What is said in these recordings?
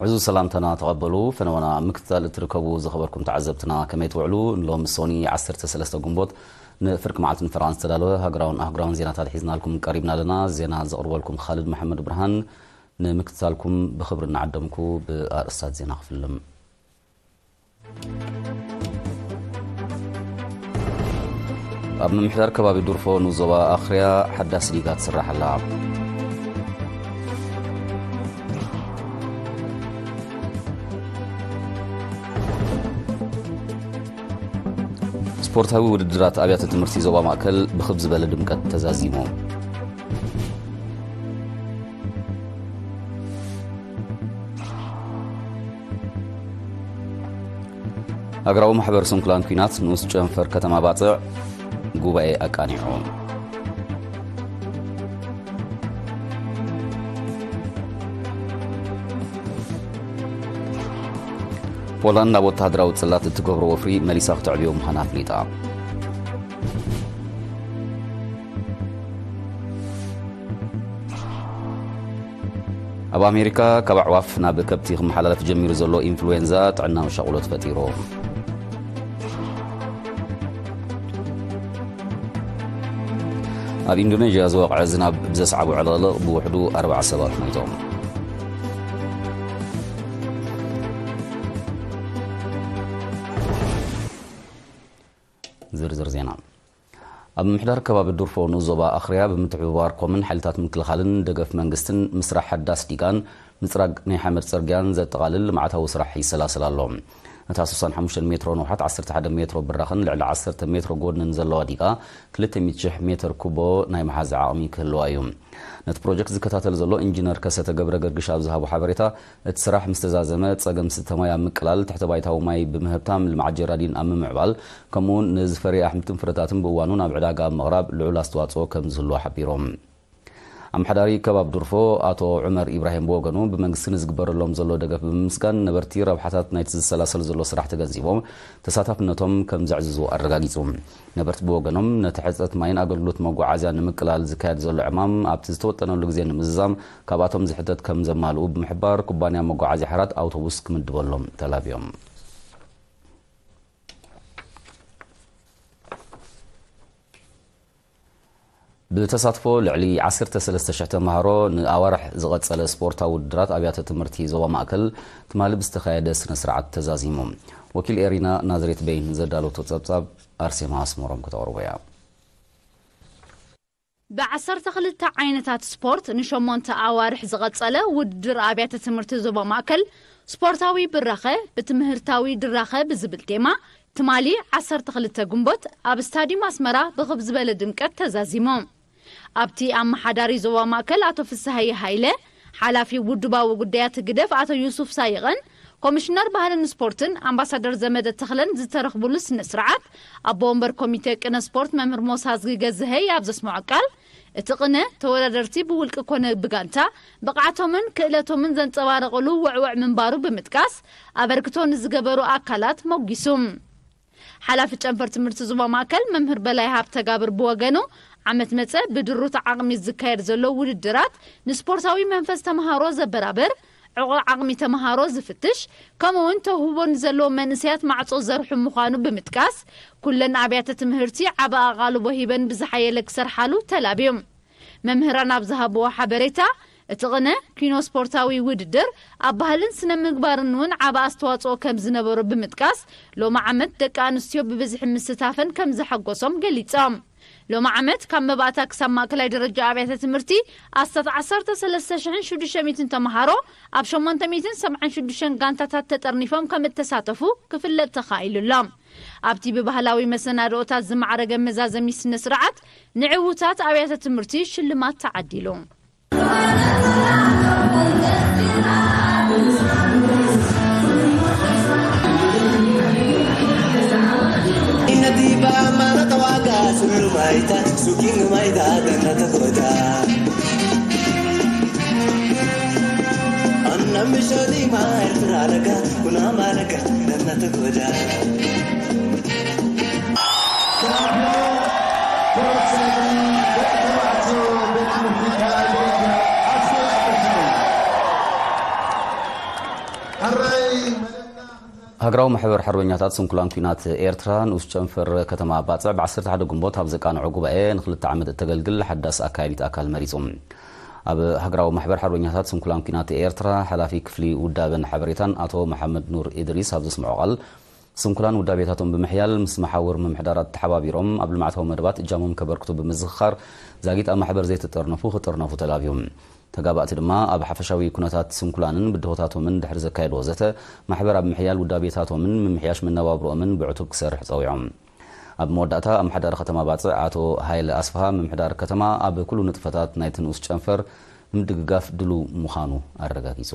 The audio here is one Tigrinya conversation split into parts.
ዕዙዝ ሰላምታና ተቐበሉ። ፈነወና ምክትታል እትርከቡ ዝኸበርኩም ተዓዘብትና ከመይ ትውዕሉ? ንሎሚ ሶኒ ዓሰርተ ሰለስተ ግንቦት ንፍርቂ መዓልቲ ንፈረቓን ዝተዳለወ ሃገራውን ኣህጉራውን ዜናታት ሒዝናልኩም ቀሪብና ኣለና። ዜና ዘቕርበልኩም ኻልድ መሓመድ ብርሃን። ንምክትታልኩም ብኽብሪ እናዓደምኩ ብኣርእስታት ዜና ክፍልም። ኣብ ምምሕዳር ከባቢ ዱርፎ ንዞባ ኣኽርያ ሓዳስ ዲጋ ትስራሕ ኣላ። ስፖርታዊ ውድድራት ኣብያተ ትምህርቲ ዞባ ማእከል ብኽብ ዝበለ ድምቀት ተዛዚሙ። ሃገራዊ ማሕበር ስንኩላን ኲናት ንኡስ ጨንፈር ከተማ ባጽዕ ጉባኤ ኣቃኒዑ። ፖላንድ ናብ ወተሃደራዊ ጽላት እትገብሮ ወፍሪ መሊሳ ክተዕብዮ ምዃና ኣፍሊጣ። ኣብ ኣሜሪካ ካብ ኣዕዋፍ ናብ ከብቲ ክመሓላለፍ ጀሚሩ ዘሎ ኢንፍሉዌንዛ ጥዕናዊ ሻቕሎት ፈጢሩ። ኣብ ኢንዶኔዥያ ዝወቕዐ ዝናብ ብዘስዓቦ ዕልቕልቕ ብውሕዱ ኣርባዓ ሰባት ሞይቶም። ዝርዝር ዜና። ኣብ ምምሕዳር ከባቢ ዱርፎ ንኡስ ዞባ ኣኽርያ ብምትሕብባር ኮምን ሓይልታት ምክልኻልን ደገፍ መንግስትን ምስራሕ ሓዳስ ዲጋን ምጽራግ ናይ ሓመድ ጽርግያን ዘጠቓልል ልምዓታዊ ስራሕ ይሰላሰል ኣሎ። እቲ ኣስታት ሓሙሽተ ሜትሮ ንውሓት ዓሰርተ ሓደ ሜትሮ ብራኽን ልዕሊ ዓሰርተ ሜትሮ ጎድንን ዘለዋ ዲጋ ክልተ ሚእቲ ሽሕ ሜትር ኩቦ ናይ መሓዝ ዓቕሚ ክህልዋ እዩ። ነቲ ፕሮጀክት ዝከታተል ዘሎ ኢንጂነር ከሰተ ገብረ ገርግሽ ኣብ ዝሃቦ ሓበሬታ፣ እቲ ስራሕ ምስ ተዛዘመ፣ ጸገም ስተ ማይ ኣብ ምቅላል፣ ትሕተ ባይታዊ ማይ ብምህብታም፣ ልምዓት ጀራዲን ኣብ ምምዕባል፣ ከምኡውን ንዝፈርየ ኣሕምልትን ፍረታትን ብእዋኑ ናብ ዕዳጋ ኣብ ምቕራብ ልዑል ኣስተዋጽኦ ከም ዝህልዎ ሓቢሮም። ኣመሓዳሪ ከባቢ ዱርፎ ኣቶ ዑመር ኢብራሂም ብወገኑ፣ ብመንግስቲ ንዝግበረሎም ዘሎ ደገፍ ብምምስጋን፣ ነበርቲ ረብሓታት ናይቲ ዝሰላሰል ዘሎ ስራሕ ተገንዚቦም፣ ተሳታፍነቶም ከም ዘዕዝዙ ኣረጋጊጹ። ነበርቲ ብወገኖም፣ ነቲ ሕጽረት ማይን ኣገልግሎት መጓዓዝያን ንምቅላል ዝካየድ ዘሎ ዕማም ኣብቲ ዝተወጠነሉ ግዜ ንምዝዛም፣ ካብኣቶም ዝሕተት ከም ዘማልኡ ብምሕባር፣ ኩባንያ መጓዓዝያ ሓራት ኣውቶቡስ ክምድበሎም ተላብዮም። ብተሳትፎ ልዕሊ ዓሰርተ ሰለስተ ሽሕ ተምሃሮ ንኣዋርሕ ዝቐጸለ ስፖርታዊ ውድድራት ኣብያተ ትምህርቲ ዞባ ማእከል ትማሊ ብዝተኻየደ ስነ ስርዓት ተዛዚሙ። ወኪል ኤሪና ናዝሬት በይን ዘዳለወቶ ጸብጻብ ኣርሴማ ኣስመሮም ከተቕርቦ እያ። ብዓሰርተ ክልተ ዓይነታት ስፖርት ንሸሞንተ ኣዋርሕ ዝቐጸለ ውድድር ኣብያተ ትምህርቲ ዞባ ማእከል ስፖርታዊ ብራኸ ብትምህርታዊ ድራኸ ብዝብል ቴማ ትማሊ ዓሰርተ ክልተ ግንቦት ኣብ ስታዲየም ኣስመራ ብኽብ ዝበለ ድምቀት ተዛዚሙ። ኣብቲ ኣመሓዳሪ ዞባ ማእከል ኣቶ ፍስሃየ ሃይለ፣ ሓላፊ ውድባዊ ጉዳያት ህግደፍ ኣቶ ዩሱፍ ሳይቕን ኮሚሽነር ባህልን ስፖርትን ኣምባሳደር ዘመደ ተኽለን ዝተረኽቡሉ ስነ ስርዓት፣ ኣቦ ወንበር ኮሚቴ ቅነ ስፖርት መምህር ሞሳ ዝጊ ገዝሀይ ኣብ ዘስምዖ ቃል፣ እቲ ቅነ ተወዳደርቲ ብውልቂ ኮነ ብጋንታ ብቕዓቶምን ክእለቶምን ዘንጸባረቕሉ ውዕውዕ ምንባሩ ብምጥቃስ፣ ኣበርክቶ ንዝገበሩ ኣካላት ሞጒሱ። ሓላፊ ጨንፈር ትምህርቲ ዞባ ማእከል መምህር በላይ ሃብተጋብር ብወገኑ፣ ዓመት መጸ ብድሩት ዓቕሚ ዝካየድ ዘሎ ውድድራት ንስፖርታዊ መንፈስ ተምሃሮ ዘበራብር፣ ዕቑር ዓቕሚ ተምሃሮ ዝፍትሽ፣ ከምኡ'ውን ተውህቦ ንዘለዎም መንእሰያት ማዕጾ ዘርሑ ምዃኑ ብምጥቃስ፣ ኩለን ኣብያተ ትምህርቲ ዓቢ ኣቓልቦ ሂበን ብዝሓየለ ክሰርሓሉ ተላብዮም። መምህራን ኣብ ዝሃብዎ ሓበሬታ፣ እቲ ቅነ ኪኖ ስፖርታዊ ውድድር ኣብ ባህልን ስነ ምግባርን እውን ዓቢ ኣስተዋጽኦ ከም ዝነበሮ ብምጥቃስ፣ ሎሚ ዓመት ደቂ ኣንስትዮ ብብዝሒ ምስታፈን ከም ዘሐጎሶም ገሊጾም። ሎሚ ዓመት ካብ መባእታ ክሳብ ማእከላይ ደረጃ ኣብያተ ትምህርቲ ኣስታት ዓሰርተ ሰለስተ ሽሕን ሽዱሽተ ሚእትን ተምሃሮ ኣብ ሸሞንተ ሚእትን ሰብዓን ሽዱሽተን ጋንታታት ተጠርኒፎም ከም እተሳተፉ ክፍለጥ ተኻኢሉ ኣሎ። ኣብቲ ብባህላዊ መሰናድኦታት ዝማዕረገ መዛዘሚ ስነ ስርዓት ንዕዉታት ኣብያተ ትምህርቲ ሽልማት ተዓዲሉ። ሃገራዊ ማሕበር ሓርበኛታት ስንኩላን ኲናት ኤርትራ ንኡስ ጨንፈር ከተማ ባጽዕ ብ ዓሰርተ ሓደ ግንቦት ኣብ ዘቃንዖ ጉባኤ ንኽልተ ዓመት እተገልግል ሓዳስ ኣካያዲት ኣካል መሪጹ። ኣብ ሃገራዊ ማሕበር ሓርበኛታት ስንኩላን ኲናት ኤርትራ ሓላፊ ክፍሊ ውዳበን ሓበሬታን ኣቶ መሓመድ ኑር ኢድሪስ ኣብ ዘስምዖ ቃል፣ ስንኩላን ውዳቤታቶም ብምሕያል ምስ መሓውር ምምሕዳራት ተሓባቢሮም ኣብ ልምዓታዊ መደባት እጃሞም ከበርክቱ ብምዝኽኻር፣ ዛጊት ኣብ ማሕበር ዘይተጠርነፉ ክጥርነፉ ተላብዩ። ተጋባእቲ ድማ ኣብ ሓፈሻዊ ኩነታት ስንኩላንን ብድሆታቶምን ድሕሪ ዘካየድዎ ዘተ፣ ማሕበር ኣብ ምሕያል ውዳቤታቶምን ምምሕያሽ መነባብሮኦምን ብዕቱብ ክሰርሕ ጸዊዖም። ኣብ መወዳእታ ኣመሓዳሪ ከተማ ባጽዕ ኣቶ ሃይለ ኣስፍሃ፣ ምምሕዳር ከተማ ኣብ ኩሉ ንጥፈታት ናይቲ ንኡስ ጨንፈር ንምድግጋፍ ድሉው ምዃኑ ኣረጋጊጹ።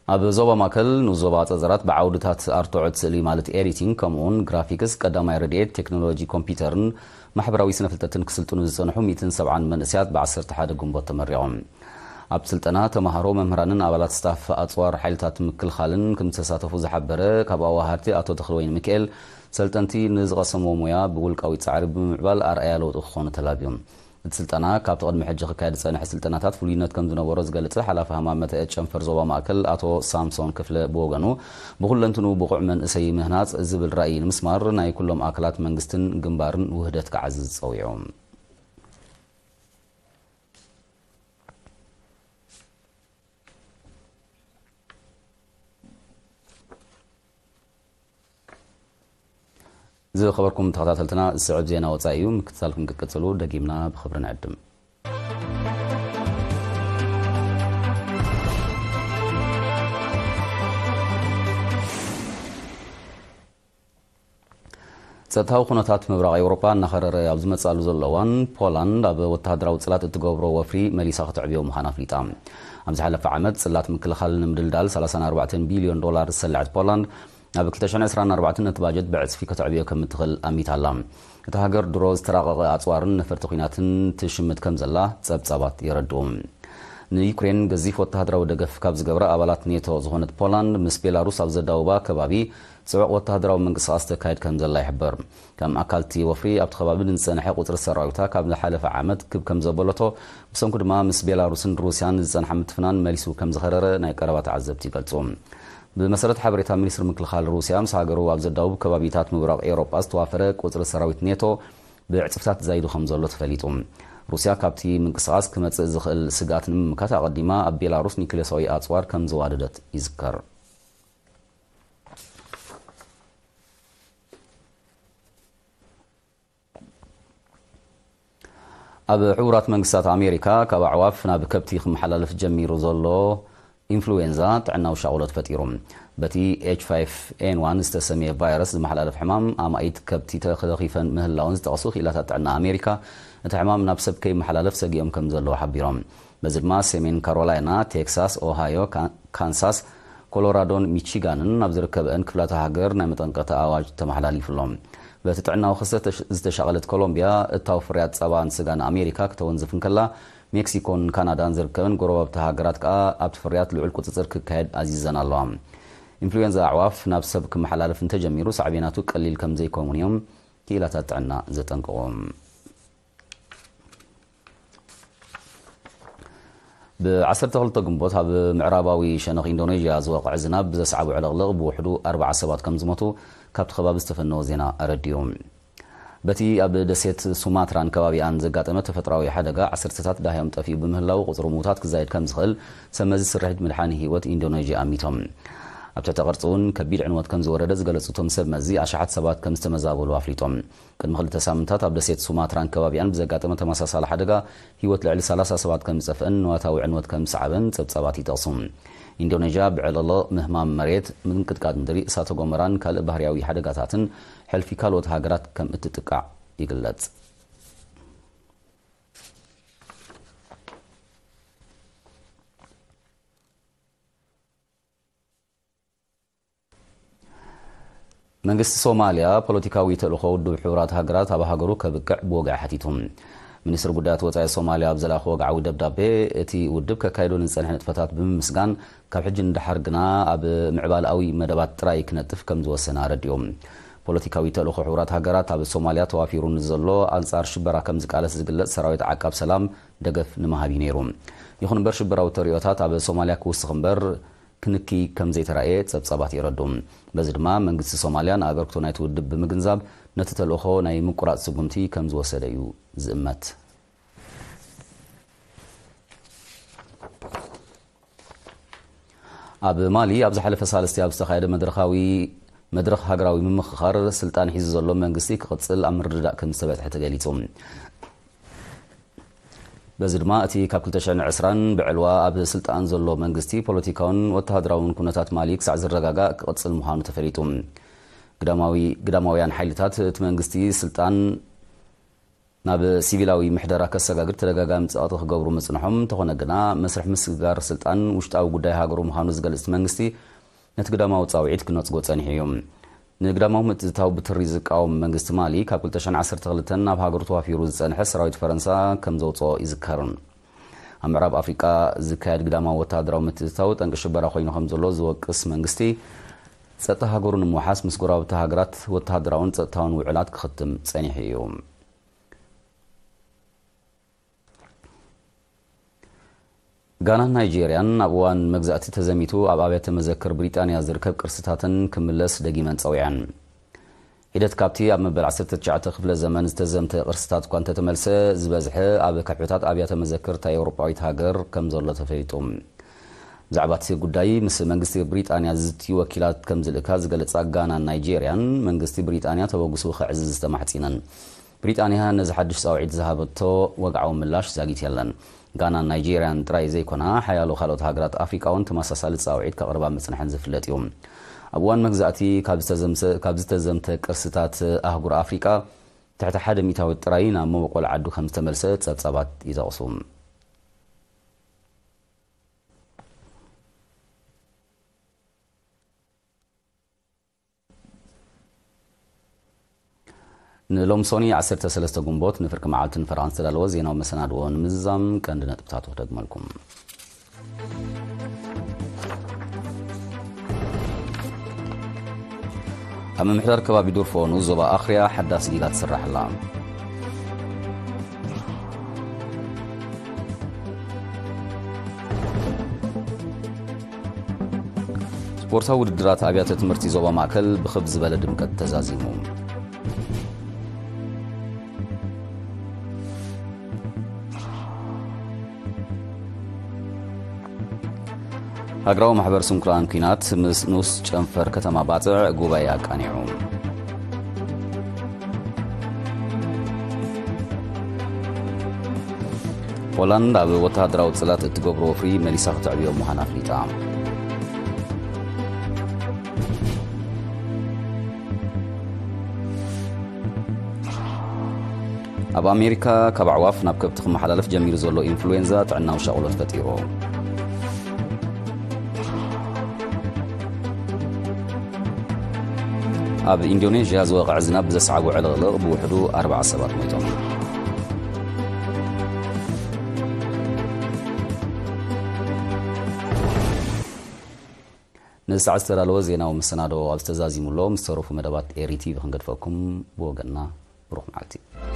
ኣብ ዞባ ማእከል ንዞባ ጸዘራት ብዓውድታት ኣርትዖት ስእሊ ማለት ኤዲቲንግ፣ ከምኡውን ግራፊክስ፣ ቀዳማይ ረድኤት፣ ቴክኖሎጂ ኮምፒውተርን ማሕበራዊ ስነ ፍልጠትን ክስልጥኑ ዝጸንሑ ሚእትን ሰብዓን መንእሰያት ብ ዓሰርተ ሓደ ግንቦት ተመሪቖም። ኣብ ስልጠና ተማሃሮ፣ መምህራንን ኣባላት ስታፍ ኣጽዋር ሓይልታት ምክልኻልን ከም ዝተሳተፉ ዝሓበረ ካብ ኣዋሃድቲ ኣቶ ተኽለወይኒ ሚካኤል፣ ሰልጠንቲ ንዝቐሰምዎ ሞያ ብውልቃዊ ጻዕሪ ብምምዕባል ኣርኣያ ለውጢ ክኾኑ ተላብዮም። እቲ ስልጠና ካብቲ ቅድሚ ሕጂ ክካየድ ዝጸንሐ ስልጠናታት ፍሉይነት ከም ዝነበሮ ዝገልጽ ሓላፊ ሃማመተ ጨንፈር ዞባ ማእከል ኣቶ ሳምሶን ክፍለ ብወገኑ፣ ብኩለንትኑ ብቑዕ መንእሰይ ምህናጽ ዝብል ራእይ ንምስማር ናይ ኩሎም ኣካላት መንግስትን ግንባርን ውህደት ክዓዝዝ ጸዊዑ። ዝኸበርኩም ተኸታተልትና፣ ዝስዕብ ዜና ወጻኢ እዩ። ምክትታልኩም ክትቅጽሉ ደጊምና ብኽብሪ ንዕድም። ጸጥታዊ ኩነታት ምብራቕ ኤውሮጳ እናኸረረ ኣብ ዝመጽኣሉ ዘሎ እዋን፣ ፖላንድ ኣብ ወተሃደራዊ ጽላት እትገብሮ ወፍሪ መሊሳ ከተዕብዮ ምዃና ኣፍሊጣ። ኣብ ዝሓለፈ ዓመት ጽላት ምክልኻል ንምድልዳል ሰላሳን ኣርባዕተን ቢልዮን ዶላር ዝሰለዐት ፖላንድ፣ ኣብ ክልተ ሽሕን ዕስራን ኣርባዕተን ነቲ ባጀት ብዕጽፊ ከተዕብዮ ከም እትኽእል ኣሚታ ኣላ። እታ ሃገር ድሮ ዝተራቐቐ ኣጽዋርን ነፈርቲ ኲናትን ትሽምት ከም ዘላ ጸብጻባት የረድኡ። ንዩክሬን ገዚፍ ወተሃደራዊ ደገፍ ካብ ዝገብራ ኣባላት ኔቶ ዝኾነት ፖላንድ፣ ምስ ቤላሩስ ኣብ ዘዳውባ ከባቢ ጽዑቕ ወተሃደራዊ ምንቅስቓስ ተካይድ ከም ዘላ ይሕበር። ከም ኣካል እቲ ወፍሪ ኣብቲ ከባቢ ንዝጸንሐ ቁጽሪ ሰራዊታ ካብ ዝሓለፈ ዓመት ክብ ከም ዘበለቶ፣ ብሰንኩ ድማ ምስ ቤላሩስን ሩስያን ዝጸንሐ ምትፍናን መሊሱ ከም ዝኸረረ ናይ ቀረባ ተዓዘብቲ ይገልጹ። ብመሰረት ሓበሬታ ሚኒስትሪ ምክልኻል ሩስያ፣ ምስ ሃገሩ ኣብ ዘዳውብ ከባቢታት ምብራቕ ኤውሮጳ ዝተዋፈረ ቁጽሪ ሰራዊት ኔቶ ብዕጽፍታት ዛይዱ ከም ዘሎ ተፈሊጡ። ሩስያ ካብቲ ምንቅስቓስ ክመጽእ ዝኽእል ስግኣት ንምምካት ኣቐዲማ ኣብ ቤላሩስ ኒክሌሳዊ ኣጽዋር ከም ዘዋደደት ይዝከር። ኣብ ሕቡራት መንግስታት ኣሜሪካ ካብ ኣዕዋፍ ናብ ከብቲ ክመሓላለፍ ጀሚሩ ዘሎ ኢንፍሉዌንዛ ጥዕናዊ ሻቕሎት ፈጢሩ። በቲ ኤች ፋይቭ ኤን ዋን ዝተሰምየ ቫይረስ ዝመሓላለፍ ሕማም፣ ኣማኢት ከብቲ ተለኺፈን ምህላውን ዝጠቕሱ ክኢላታት ጥዕና ኣሜሪካ፣ እቲ ሕማም ናብ ሰብ ከይመሓላለፍ ሰጊኦም ከም ዘለዉ ሓቢሮም። በዚ ድማ ሰሜን ካሮላይና፣ ቴክሳስ፣ ኦሃዮ፣ ካ-፣ ካንሳስ፣ ኮሎራዶን ሚቺጋንን ኣብ ዝርከበአን ክፍላተ ሃገር ናይ መጠንቀቕታ ኣዋጅ ተመሓላሊፉሎም። በቲ ጥዕናዊ ክስተት ዝተሽ-፣ ዝተሻቐለት ኮሎምቢያ፣ እታው ፍርያት ጸባን ስጋን ኣሜሪካ ክተወንዝፍ እንከላ፣ ሜክሲኮን ካናዳን ዝርከበን ጎረባብቲ ሃገራት ከኣ ኣብቲ ፍርያት ልዑል ቁጽጽር ክካየድ ኣዚዘን ኣለዋ። ኢንፍሉዌንዛ ኣዕዋፍ ናብ ሰብ ክመሓላለፍ እንተጀሚሩ፣ ሳዕቤናቱ ቀሊል ከም ዘይከውን እዮም ክኢላታት ጥዕና ዘጠንቅቑ። ብ ዓሰርተ ክልተ ግንቦት ኣብ ምዕራባዊ ሸነኽ ኢንዶኔዥያ ዝወቕዐ ዝናብ ብዘስዓቦ ዕልቕልቕ ብውሕዱ ኣርባዓ ሰባት ከም ዝሞቱ ካብቲ ከባቢ ዝተፈነወ ዜና ኣረዲኡ። በቲ ኣብ ደሴት ሱማትራን ከባቢኣን ዘጋጠመ ተፈጥሮኣዊ ሓደጋ፣ ዓሰርተታት ዳህዮም ጠፊኡ ብምህላዉ፣ ቁጽሪ ምዉታት ክዛየድ ከም ዝኽእል ሰብ መዚ ስርሒት ምድሓን ህይወት ኢንዶኔዥያ ኣሚቶም። ኣብ ትሕቲ ቅርጺ እውን ከቢድ ዕንወት ከም ዝወረደ ዝገለጹ እቶም ሰብ መዚ፣ ኣሽሓት ሰባት ከም ዝተመዛበሉ ኣፍሊጦም። ቅድሚ ክልተ ሳምንታት ኣብ ደሴት ሱማትራን ከባቢኣን ብዘጋጠመ ተመሳሳሊ ሓደጋ፣ ህይወት ልዕሊ ሰላሳ ሰባት ከም ዝጠፍአን ንዋታዊ ዕንወት ከም ዝሰዓበን ጸብጻባት ይጠቕሱ። ኢንዶኔዥያ ብዕልቕልቕ፣ ምህማም መሬት፣ ምንቅጥቃጥ ምድሪ፣ እሳተ ጎመራን ካልእ ባህርያዊ ሓደጋታትን ሕልፊ ካልኦት ሃገራት ከም እትጥቃዕ ይግለጽ። መንግስቲ ሶማልያ፣ ፖለቲካዊ ተልእኾ ውድብ ሕቡራት ሃገራት ኣብ ሃገሩ ከብቅዕ ብወግዒ ሓቲቱ። ሚኒስትሪ ጉዳያት ወጻኢ ሶማልያ ኣብ ዘላኽዎ ወግዓዊ ደብዳቤ፣ እቲ ውድብ ከካይዶ ንዝጸንሐ ንጥፈታት ብምምስጋን፣ ካብ ሕጂ ንደሓር ግና ኣብ ምዕባለኣዊ መደባት ጥራይ ክነጥፍ ከም ዝወሰነ ኣረዲኡ። ፖለቲካዊ ተልእኾ ሕቡራት ሃገራት ኣብ ሶማልያ ተዋፊሩ ንዘሎ ኣንጻር ሽበራ ከም ዝቃለስ ዝግለጽ ሰራዊት ዓቃብ ሰላም ደገፍ ንምሃብ እዩ ነይሩ። ይኹን እምበር ሽበራዊ ተርእዮታት ኣብ ሶማልያ ክውስኽ እምበር ክንኪ ከም ዘይተራእየ ጸብጻባት የረዱ። በዚ ድማ መንግስቲ ሶማልያ ንኣበርክቶ ናይቲ ውድብ ብምግንዛብ ነቲ ተልእኾ ናይ ምቁራጽ ስጉምቲ ከም ዝወሰደ እዩ ዝእመት። ኣብ ማሊ ኣብ ዝሓለፈ ሳልስቲ ኣብ ዝተኻየደ መድረኻዊ መድረኽ ሃገራዊ ምምኽኻር ስልጣን ሒዙ ዘሎ መንግስቲ ክቕጽል ኣብ ምርድዳእ ከም ዝተበጽሐ ተገሊጹ። በዚ ድማ እቲ ካብ ክልተ ሽሕን ዕስራን ብዕልዋ ኣብ ስልጣን ዘሎ መንግስቲ ፖለቲካውን ወተሃደራውን ኩነታት ማሊ ክሳዕ ዝረጋጋእ ክቕጽል ምዃኑ ተፈሊጡ። ግዳማዊ ግዳማውያን ሓይልታት እቲ መንግስቲ ስልጣን ናብ ሲቪላዊ ምሕደራ ከሰጋግር ተደጋጋሚ ጸቕጢ ክገብሩ ምጽንሖም እንተኾነ ግና መስርሕ ምስግጋር ስልጣን ውሽጣዊ ጉዳይ ሃገሩ ምዃኑ ዝገልጽ እቲ መንግስቲ ነቲ ግዳማዊ ጻውዒት ክነጽጎ ጸኒሑ እዩ። ንግዳማዊ ምትእትታው ብትሪ ዝቃወም መንግስቲ ማሊ ካብ ክልተ ሽሕን ዓሰርተ ክልተን ናብ ሃገሩ ተዋፊሩ ዝጸንሐ ሰራዊት ፈረንሳ ከም ዘውጽኦ ይዝከር። ኣብ ምዕራብ ኣፍሪቃ ዝካየድ ግዳማዊ ወተሃደራዊ ምትእትታው ጠንቂ ሽበራ ኮይኑ ከም ዘሎ ዝወቅስ መንግስቲ ጸጥታ ሃገሩ ንምውሓስ ምስ ጎረባብቲ ሃገራት ወተሃደራውን ጸጥታውን ውዕላት ክኽትም ጸኒሑ እዩ። ጋናን ናይጄርያን ኣብ እዋን መግዛእቲ ተዘሚቱ ኣብ ኣብያተ መዘክር ብሪጣንያ ዝርከብ ቅርስታተን ክምለስ ደጊመን ጸዊዐን። ሒደት ካብቲ ኣብ መበል ዓሰርተ ትሽዓተ ክፍለ ዘመን ዝተዘምተ ቅርስታት እኳ እንተተመልሰ፣ ዝበዝሐ ኣብ ከውሕታት ኣብያተ መዘክር እታ ኤውሮጳዊት ሃገር ከም ዘሎ ተፈሊጡ። ብዛዕባ እቲ ጉዳይ ምስ መንግስቲ ብሪጣንያ ዝዝትዩ ወኪላት ከም ዝልእካ ዝገለጻ ጋናን ናይጄርያን፣ መንግስቲ ብሪጣንያ ተበግሱ ከዕዝዝ ተማሕጺነን። ብሪጣንያ ነዚ ሓድሽ ጻውዒት ዝሃበቶ ወግዓዊ ምላሽ ዛጊት የለን። ጋናን ናይጄርያን ጥራይ ዘይኮና፣ ሓያሎ ካልኦት ሃገራት ኣፍሪቃ እውን ተመሳሳሊ ጻውዒት ከቕርባ ምጽንሐን ዝፍለጥ እዩ። ኣብ እዋን መግዛእቲ ካብ ዝተዘምሰ-፣ ካብ ዝተዘምተ ቅርስታት ኣህጉር ኣፍሪቃ፣ ትሕቲ ሓደ ሚእታዊት ጥራይ ናብ መበቆል ዓዱ ከም ዝተመልሰ ጸብጻባት ይጠቕሱ። ንሎምሶኒ ዓሰርተ ሰለስተ ጉንቦት ንፍርቂ መዓልቲ ንፈረቓ ዝተዳለወ ዜናዊ መሰናድኦ ንምዝዛም ቀንዲ ነጥብታቱ ክደግመልኩም። ኣብ ምምሕዳር ከባቢ ዱርፎኑ ዞባ ኣኽርያ ሓዳስ ዲጋ ትስራሕ ኣላ። ስፖርታዊ ውድድራት ኣብያተ ትምህርቲ ዞባ ማእከል ብኽብ ዝበለ ድምቀት ተዛዚሙ። ሃገራዊ ማሕበር ስንኩላን ኲናት ምስ ንኡስ ጨንፈር ከተማ ባጽዕ ጉባኤ ኣቃኒዑ። ፖላንድ ኣብ ወተሃደራዊ ጽላት እትገብሮ ወፍሪ መሊሳ ክትዕብዮ ምዃና ኣፍሊጣ። ኣብ ኣሜሪካ ካብ ኣዕዋፍ ናብ ከብቲ ክመሓላለፍ ጀሚሩ ዘሎ ኢንፍሉዌንዛ ጥዕናዊ ሻቕሎት ፈጢሩ። ኣብ ኢንዶኔዥያ ዝወቕዐ ዝናብ ብዘስዓቦ ዕልቕልቕ ብውሕዱ ኣርባዓ ሰባት ሞይቶም። ንሰዓት ዝተዳለወ ዜናዊ መሰናዶ ኣብ ዝተዛዚሙሎ ምስ ተረፉ መደባት ኤሪ ቲቪ ክንገድፈኩም ብወገንና ብሩኽ መዓልቲ።